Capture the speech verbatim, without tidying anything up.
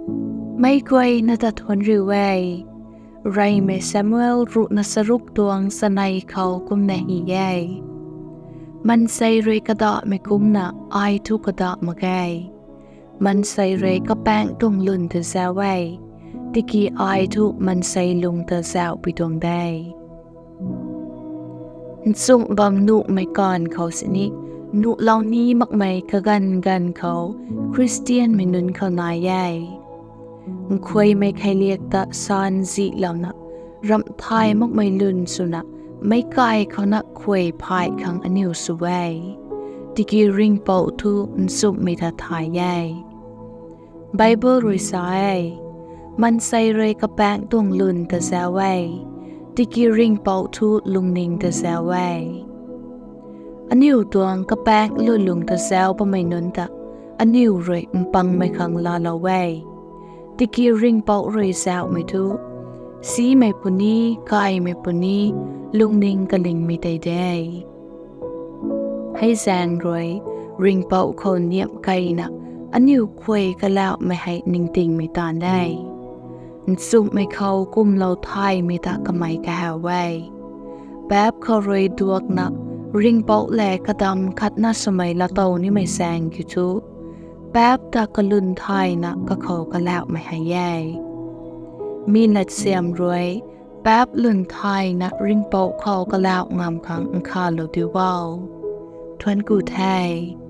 Meic guayna ta thuanc riu e. Reymei Samuel ruhna charuk tuang chanei khou kumna hei e: Mansei rui kadahmei kumcna ai thu kadah mak ge. Mansei rui kapaengc tuang lwn ta zauc e, tiki ai thu mansei lung ta zauhpui tuang de. Nchumh bam nuhmei kaanv khou sini nuhlou ni makmei kaganv ganv khou Khristianmei nunc khou nai e. Nkhuaymei kheiliak ta sanzilouna, ramh thay makmei lwn swna, meic kai khouna khuay phay khang aniw sw e, tiki Ringhpouc thu nchumhmei ta thay e. Bible rui sa e: Mansei rui kapaengc tuang lwn ta zauc e, tiki Ringhpouc thu lungning ta zauc e. Aniu tuang kapaengc lwnlung ta zauc bammei nunc ta aniu rui mpangmei khang laalou e, tiki Ringhpouc rui zauhmei thu simei puni, kaimei puni, lungning kalingmei tei de. Hei zaeng rui Ringhpouc khou niamh keyna aniu khuay kalauhmei hei ningtingmei taanv e. Nchumhmei khou kumlou thaymei ta kamei kahaw e. Paap khou rui duakna Ringhpouc lev kadam khatna swmei laatow nimei zaeng kiu thu, paap ta kalwn thayna kakhou kalauhmei hei e. Mi latsiam rui paap lwn thayna Ringhpouc khou kalauh ngam khang nkhavlou diu o. Thuancku the.